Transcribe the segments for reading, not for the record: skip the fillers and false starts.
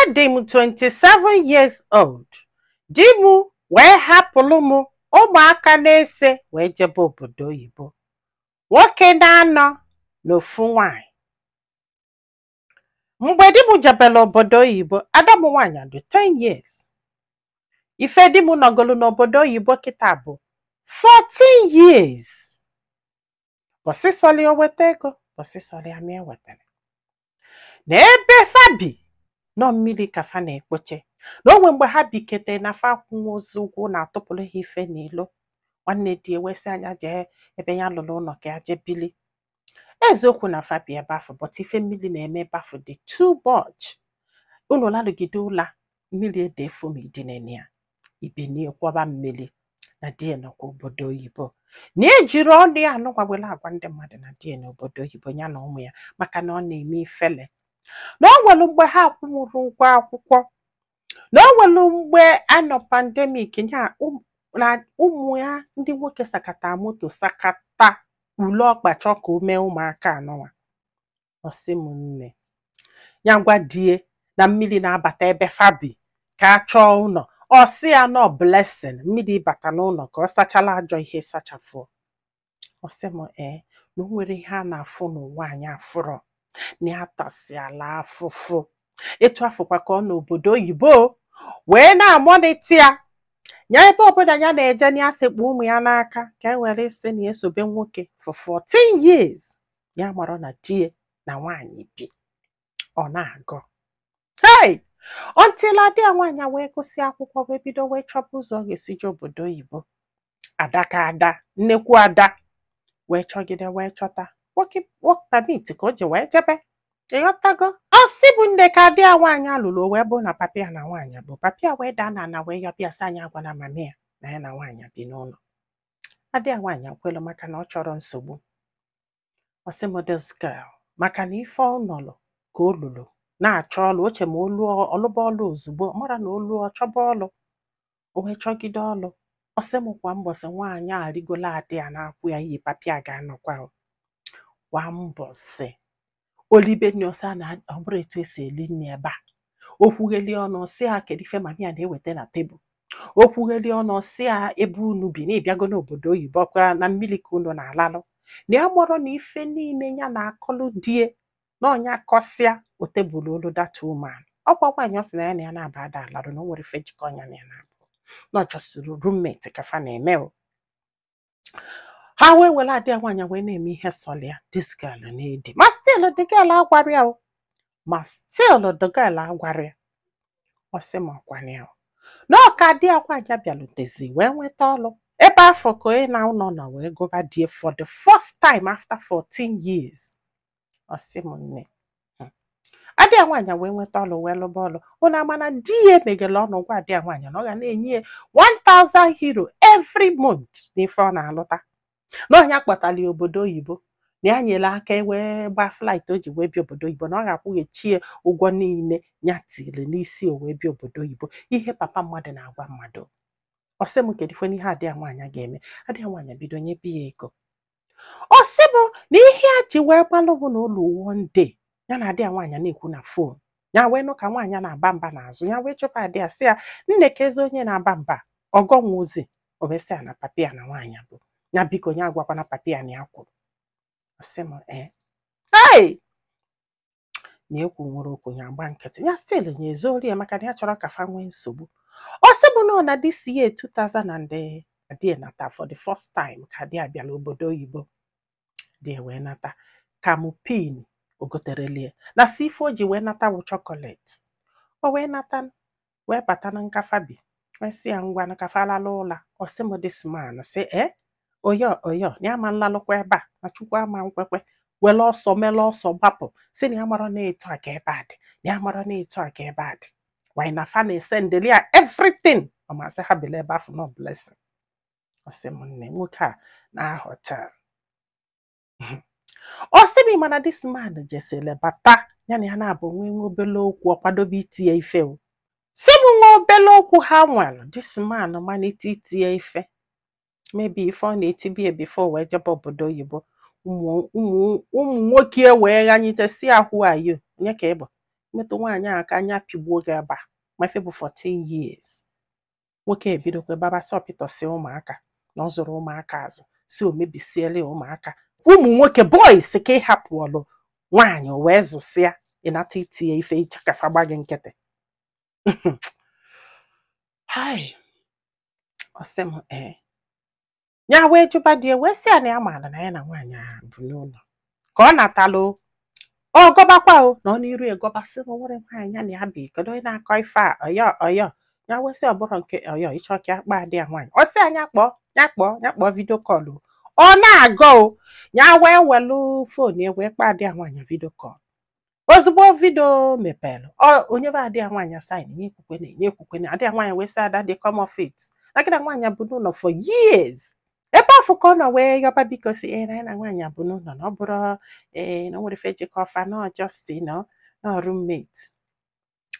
Adị m 27 years old. Di m wee hapụrụ m ụmụaka na-ese wee jebe obodo oyibo. Nwoke na-anọ n'ofu nwanyị. Mgbe di m jebere obodo oyibo, ada m nwaanyị dị 10 years. Ife di m nọgolu n'obodo oyibo kịta bụ 14 years. Bọsịsọlị o weta ego, bọsịsọlị amị ewetara. Na ebe fa bi nọ mmiri ka fa na-ekpoche. Na o nwe mgbe ha bikete na fa akwụnwụzi ụgwọ na-atụpụrụ ha ife n'ilo. Nwanne di wee sị anya jee ebe ya lụrụ ụlọ ka ya jee bili. Eziokwu na fa bi ebe afọ, but ife mmiri na-eme ebe afọ dị too much. Unu lalụgide ụla, mmiri ede efu ma idinene ya. Ibinie kwọba mmiri na di ya nọkwa obodo oyibo. Na ejiri ọnụ ya anụnwa were agwa ndị mmadụ na di ya n'obodo oyibo ya na ụmụ ya, maka na ọ na-eme ifele. Na o nwere mgbe ha akwụnwụrụ ụgwọ akwụkwọ. Na o nwere mgbe anọ pandemic ya na ụmụ ya ndị nwoke sakata moto sakata ule ọkpa chọọ ka o mee ụmụaka anụnwa. Ọ sị m nne, ya gwa die na mmiri na-abata ebe fa bi ka a chọọ ụlọ. Ọ sị ya nọ blessing mmiri bata n'ụlọ ka ọ sachala ajọ ihe sachafụọ. Ọ sị m ee, na o nwere ihe a na-afụ n'ụwa anyị afụrọ, na ya tasịala afụfụ. Etu afụkwa ka ọ n'obodo oyibo wee na-amonitor ya. Ya ebe ọbụla ya na-eje na ya sekpu ụmụ ya n'aka ka e were sị na ya esobe nwoke for 14 years. Ya marọ na die na nwaanyị bi. Ọ na-agọ. Hey! Until ada ya nwaanyị wee gụsị akwụkwọ wee bido wee chọba ụzọ ọ ga-esi jee obodo oyibo. Ada ka ada, nnekwu ada wee chọgide wee chọta work permit ka o ji wee jebe. Ịghọtago? Ọ sị bụ nne, ka di ya nwaanyị alụrụ, o wee bụ na papa ya na nwaanyị bụ papa ya wee daa n'ala wee yọbịa sị anyị agwana mama ya na ya na nwaanyị bi n'ụlọ. Adị ya nwaanyị akwelu maka na ọ chọrọ nsogbu. Ọ sị m this girl, maka na ife ọ nọlụ ka o lulu na-achọ ọlụ oche ma olu ọlụba ọlụ ozugbo ọ mara na olu ọ chọba ọlụ, o wee chọgide ọlụ. Ọ sị m kwa mbọsị nwaanyị a rigolo adị ya na-akwụ ya iyi papa ya ga-anọkwa o. Kwa mbọsị olibe nri, ọsị a na ọ bụrụ etu esi eli nri ebe a. O kwugheli ọnụ, sị ya kedu ife mami ya na-eweta na tebụl. O kwugheli ọnụ, sị ya ebe unu bi na ịbịago n'obodo oyibo kwa na mmiri ka unu na-alalụ, na ya gbọrọ na ife niile ya na-akọlụ die na ọnya kọsịa o tebụl olu that woman. Ọkwa nwaanyị ọ sị na ya na ya na-aba ada alarụ, na o nwere ife jikọ ya na ya na-abụ na ọ chọsiri roommate ka fa na-eme o. Ha wee were adị ya nwaanyị wee na-eme ihe sọlị ya. This girl na-edi, ma still the girl agwara ya o, ma still the girl agwara ya. Ọ sị m ọkwana ya o, na ọ ka di ya nwaanyị bịalutezi wee nweta ọlụ ebe afọ ka onye na ụlọ nọ wee gụba die for the first time after 14 years. Ọ sị m nne, adị ya nwaanyị wee nweta ọlụ wee lụba ọlụ. Ụnụ ama na di ya emegele ọnụ gwa adị ya nwaanyị na ọ ga na-enye ya €1000 every month n'ife ọ na-alụta, na ọnya kpọtara ya obodo oyibo, na ya nyere aka wee gbaa flight o ji wee bịa obodo oyibo, na ọ ga-akwụghachi ya ụgwọ niile ya tiri n'isi o wee bịa obodo oyibo. Ihe papa mmadụ na-agwa mmadụ. Ọ sị m kedu ife n'ihe adị ya nwaanyị ga-eme. Adị ya nwaanyị bido nyebe ya ego. Ọ sị m na ihe a ji wee gbalụ bụ na ụlọ one day ya na adị ya nwaanyị na-ekwu na phone, ya wee nụ ka nwaanyị na-aba mba n'azụ ya, wee chụpụ adị ya, sị ya nne, ka ezi onye na-aba mba ọgọ nwa ozi. O wee sị ya na papa ya na nwaanyị bụ ya, biko ya agwakwana papa ya na ya kwuru. Ọ sị m ee, hey! Na ekwu nwere okwu ya agba nkịtị ya, still ya ezuori ya maka na ya chọrọ ka fa nwee nsogbu. Ọ sị bụ na ọ na this year 2000 and di nata for the first time ka di abịala obodo oyibo, di wee nata kamupin o goterelie na si ife o ji wee nata bụ chocolate. O wee nata wee bata na nkafa bi wee sị ya ngwa na kafa lala ụla. Ọ sị m this man sị e oyo oyo na ya ma nlalụkwa ebe a na Chukwu ama nkwekwe, were ọsọ mele ọsọ gbapụ, sị na ya mara na etu a ka ebe a dị, na ya mara na etu a ka ebe a dị wanyị na fa na-esendeli ya everything. Ọ masị ha bele ebe afọ no blessing. Ọ sị m nne, nwoke a na hotel, ọ sị m mana this man jesele bata ya na ya na-abụ nwe nwe obele okwu, ọ kwadobe itinye ife o. Si m nwa obele okwu ha nwere, this man malite itinye ife, maybe ife ọ na-etibie before wee jebe obodo oyibo. Ụmụ ụmụ nwoke wee ghanyite si ya, "Who are you? Onye ka ị bụ? Metụ nwaanyị a aka, anya pigbuo gị ebe a. Ma ife bụ 14 years, nwoke ebidokwa baba sọ pịtọsị ụmụaka na ọ zụrụ ụmụaka azụ, si o mebisiela ya ụmụaka. Ụmụ nwoke, boys, ka ị hapụọlụ nwaanyị o wee zụsịa, ịnata itinye ife ịchakafa gba gị nkịtị. Hai, ọ sị m ee. Ya wee jụba di ya, wee sị ya na ya maara na ya na nwaanyị a bụ n'ụlọ ka ọ natalụ. Ọ gọbakwa o na ọ n'iru egọba, sị na o nwere nwaanyị ya na ya bi. Kedu onye na-akọ ife a? Ọyọ ọyọ ya wee sị ọ bụrụ nke ọyọ ịchọ ka akpa adị ya nwaanyị. Ọ sị anya kpọọ ya, kpọọ ya, kpọọ video call. Ọ na-agọ o, ya wee welụ phone ya wee kpọọ adị ya nwaanyị video call. Ozugbo video mepere, ọ onye bụ adị ya nwaanyị sign nye ekwukwe na enye ekwukwe na adị ya nwaanyị, wee sị, "Ada dị, come off it, na gị na nwaanyị bụ n'ụlọ for years." Ebe afọ ka ọ nọ wee yọba biko, si ee, na ya na nwaanyị bụ n'ụlọ, na ọ bụrụ ee, na o nwere ife jikọ ọfa, na just na roommate.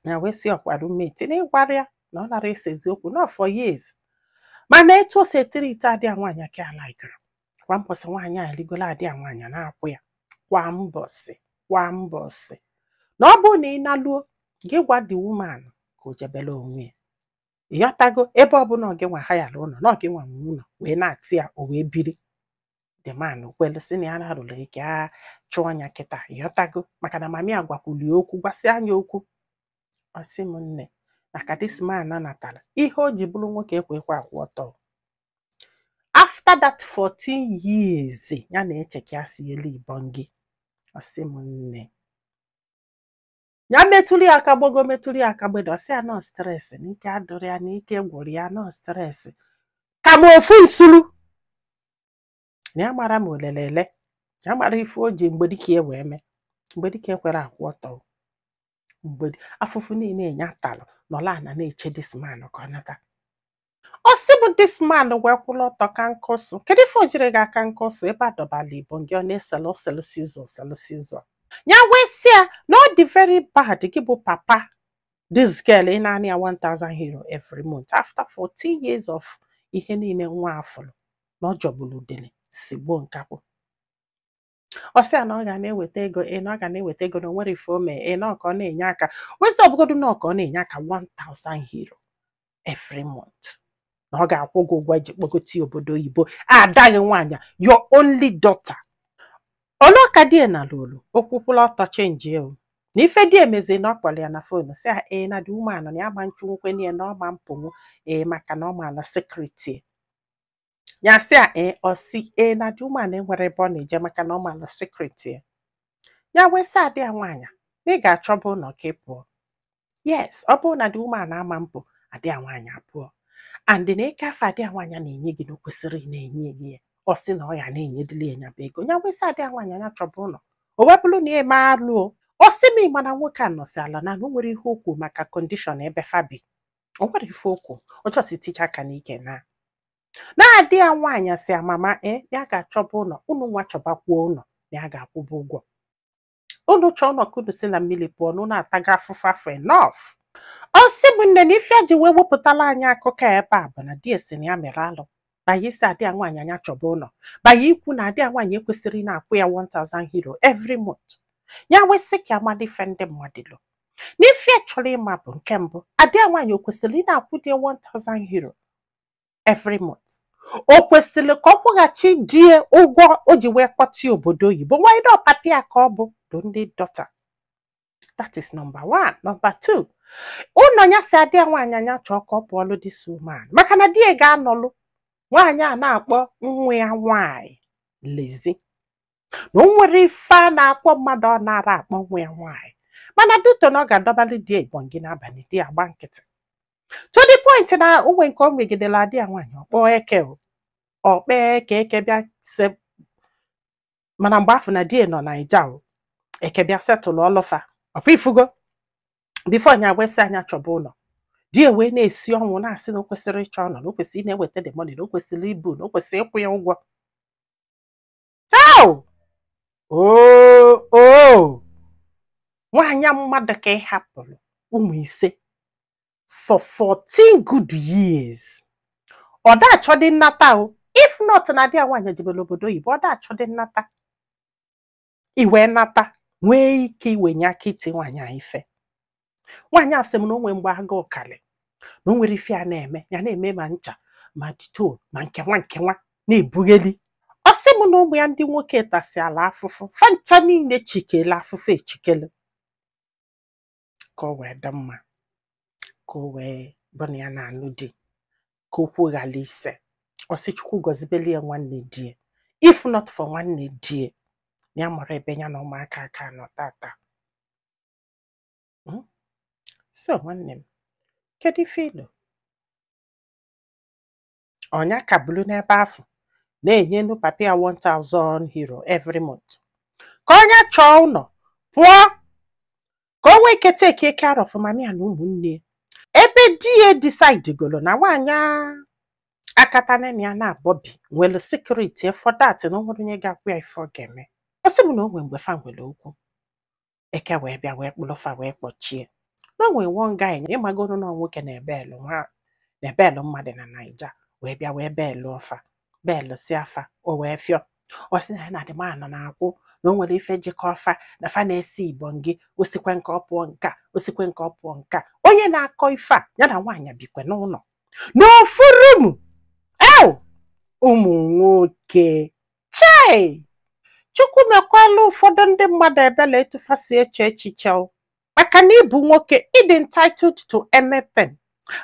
Ya wee sị, ọkwa roommate na ịgwara ya na ọ nara esezi okwu na for years, mana etu o si etiri ite adị ya nwaanyị ka alaikere. Kwa mbọsị nwaanyị a eligolo adị ya nwaanyị na-akwụ ya kwa mbọsị, kwa mbọsị, na ọ bụrụ na ị naluo gị, gwa the woman ka o jebele onwe ya. Ịghọtago? Ebe ọbụla gị nwa ha yara ụlọ, na gị nwa nwe ụlọ, wee na-atị ya, o wee biri. The man kwelu, sị na ya narụrụ ike a chụọ ya kịta. Ịghọtago? Maka na mami ya gwakwuli okwu, gwasị anya okwu. Ọ sị m nne, na ka this man natara ihe o ji bụrụ nwoke ekwekwe akwụ ọtọ after that 14 years ya na-eche ka ya si elu ibongi. Ọ sị m nne, ya metụrụ ya aka gbago, metụrụ ya aka gbede, ọ sị ya nọ stress, na ike adụrụ ya, na ike gwụrụ ya, nọ stress ka ma ofu nsulu na ya mara ma olelele ya mara ife o ji mgbe dike ya wee mee, mgbe dike kwere akwụ ọtọ, mgbe afụfụ niile ya talụ nọla ana na-eche this man ka ọ nata. Ọ sị bụ this man wee kwụrụ ọtọ ka nkụsụ. Kedu ife o jiri gị aka nkụsụ ebe a dọbala ibo gị? Ọ na-eselụ selụsi ụzọ, selụsi ụzọ. Ya wee sị ya na ọ dị very bad, gị bụ papa this girl, ị na-anị ya 1000 euro every month after 14 years of ihe niile nwa afụrụ na ọ jọgburu udele sigbuo nkakwụ. Ọ sị ya na ọ ga na-eweta ego, ee, na ọ ga na-eweta ego, na o nwere ife o mee, ee, na ọ ka ọ na-enye aka wesị ọbụgodu na ọ ka ọ na-enye aka 1000 euro every month, na ọ ga-akwụ gị ụgwọ iji kpọgote obodo oyibo adaghị nwaanyị, your only daughter. Olu ka die na lolu okwukwula ọtọ change o na ife di emezi, na ọ kpọrọ ya na phone, sị ya ee, na the woman na ya gba nchụnwukwe ya, na ọ ma mpụnwu, ee, maka na ọ maala secret ya. Sị ya ee. Ọ sị ee, na the woman enwere ebe ọ na-eje, maka na ọ maala secret ya. Ya wee sị adị ya nwaanyị na ị ga-achọba ụlọ ka ị pụọ. Yes, ọ bụrụ na the woman ama mpụ, adị ya nwaanyị apụọ, and na eke afọ adị ya nwaanyị na-enye gị na o kwesịrị ị na-enye gị ya. Ọ sị na ọ ya na-enyedili ya ya bụ ego. Ya wee sị adị ya nwaanyị anya chọba ụlọ, o wee bụrụ na ya eme alụ o. Ọ sị m, ịma na nwoke a nọsị ala na o nwere ihe okwu maka condition ebe fabi, o nwere ife okwu ọ chọsi ticha aka n'ike na na-adị ya nwaanyị. Sị ya, mama, e ya ga-achọba ụlọ, unu nwa chọbakwuo ụlọ, na ya ga-akwụba ụgwọ unu chọọ ụlọ, ka unu si na mmiri pụọ, na unu ataga afụfụ afọ enough. Ọ sị bụ nne, na ife ji wee wepụtala anyị akụkọ a ebe a bụ na di esi na ya mere alụ banye isi adị ya nwaanyị anya chọba ụlọ, banye ikwu na adị ya nwaanyị ekwesịrị ị na-akwụ ya 1000 euro every month. Ya wee sị ka amala ife ndị mmadụ lụ n'ife a chọrọ ịma bụ nke mbụ, adị ya nwaanyị o kwesịrị ị na-akwụ di ya 1000 euro every month? O kwesịrị ka ọ kwụghachi di ya ụgwọ o ji wee kpọta obodo oyibo? Nwaanyị na ọpapa ya ka ọ bụ the only daughter. That is number one. Number two, ụlọ ya si adị ya nwaanyị anya chọọ ka ọ pụọlụ this woman, maka na di ya ga-anọlụ nwaanyị a na-akpọ nwa ya nwaanyị lezi, na o nwere ife a na-akpọ mmadụ ọ nara akpọ nwa ya nwaanyị, mana duto na ọ ga-adọbalị di ya ibongi n'abalị, di ya agba nkịtị, to the point na onwe nke o megidere adị ya nwaanyị, ọ kpọọ eke, o ọ kpee eke, eke bịa se. Mana mgbe afọ na di ya nọ Naija, o eke bịa setụlụ ọlụfa ọkwa ifugo before nya wee sị anya chọba ụlọ. Di ya wee na-esi ọnwụ, na-asị na o kwesịrị ịchọ ụlọ, na o kwesịrị ị na-eweta the money, na o kwesịrị ibu, na o kwesịrị ịkwụ ya ụgwọ. Oh! Oo, nwaanyị mmadụ ka ị hapụrụ ụmụ 5 for 14 good years, ọ da-achọdị nnata o. If not na di ya nwaanyị jebere obodo oyibo, ọ da-achọdị nnata. I wee nata nwee ike iwenye aka iti nwaanyị a ife. Nwaanyị a sị m na o nwee mgbe agụụ kalị, na o nwere ife a na-eme ya, na-eme ma ncha ma Dettol ma nkenwa nkenwa na-ebugheli. Ọ sị m na ụmụ ya ndị nwoke tasịala afụfụ fa ncha niile, chikele afụfụ echikele ka o wee dị mma, ka o wee bụ na ya na-anụ di, ka okwu ghara ise. Ọ sị Chukwu gọzibeli ya nwanne di ya. If not for nwanne di ya, na ya mara ebe ya na ụmụaka aka nọ tata. So nwanne m, kedu ife ilo ọnya ka bulu n'ebe afọ na-enye nu papa ya €1000 every month, ka onye chọọ ụlọ pụọ, ka o nwee ike take care of mami ya na ụmụnne ya, ebe di ya decide golo na nwaanyị akatana ya na-abọbi nwere security for that, na o nwere onye ga-akwụ ya ife ọ ga-eme? Ọ sị m na o nwee mgbe fa nwere okwu eke wee bịa wee kpụrụ fa wee kpọchie, na o nwee one guy, ịmagoro na nwoke na-ebelu nwa na-ebelu mmadụ na Naija, wee bịa wee belu ọfa belu si afa o wee fịọ. Ọ sị na ya na the man na-akwụ, na o nwere ife jikọ ọfa na fa na-ese igbo ngị, osikwe nke ọ pụọ nka, osikwe nke ọ pụọ nka. Onye na-akọ ife a, ya na nwaanyị bikwe n'ụlọ n'ofu room. Ew, ụmụ nwoke, chai, Chukwu mekwala ụfọdụ ndị mmadụ ebele etu fa si eche echiche o. Maka na ịbụ nwoke, ịdị entitled to anything,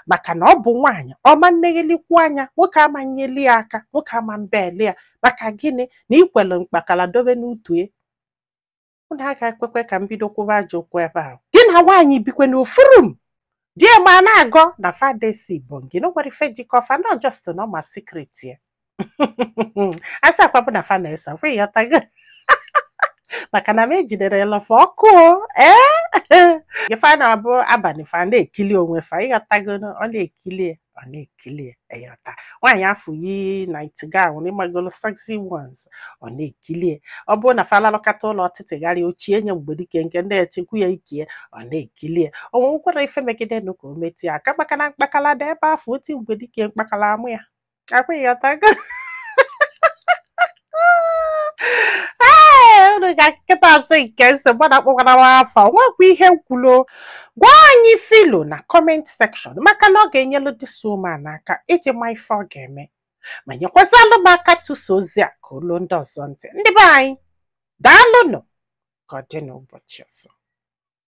maka na ọ bụ nwaanyị ọma nneghelikwu anya nwoke amanyeli ya aka, nwoke ama mbeli ya. Maka gịnị na ikwelu mkpakala dobe n'utu ya? Unu aga ekwekwe ka m bido kwụba ajọ okwu ebe ahụ. Gị na nwaanyị bikwe n'ofu room, di ya ma na-agọ na fadesi bụ gị na o nwere ife jikọ fa, not just na ọ ma secret ya, asị akwa bụ na fa na-ese ọkwa, ịghọtago? Maka na m ejidere ya lọfa ọkụ o, ee, gị fa na-abụ abalị fa na-ekili onwe fa, ịghọtago? Ọ na-ekili ya, ọ na-ekili ya, ịghọta? Nwaanyị afọ yi night gown, ịmagolo, sexy ones, ọ na-ekili ya. Ọ bụrụ na fa lalụkata ụlọ ọtịtịgharị ochie nye mgbe dike nke ndị echekwu ya ikie, ọ na-ekili ya. O nwekwara ife megide nụ ka o metụ ya aka, maka na mkpakala dị ebe afọ oti mgbe dike mkpakala amụ ya akwa, ịghọtago? Ee, unu ga-nkịta asị nke nsogbu na akpọkwara m afọ nwekwa ihe nkwulo. Gwa anyị filo na comment section, maka na ọ ga-enyelu this woman aka iji ma ife ọ ga-eme, ma nyekwazalụ m aka tụsa ozi a ka olu ndị ọzọ ntị. Ndị be anyị, daalụnụ. Ka ọ dị n'ụbọchị ọzọ.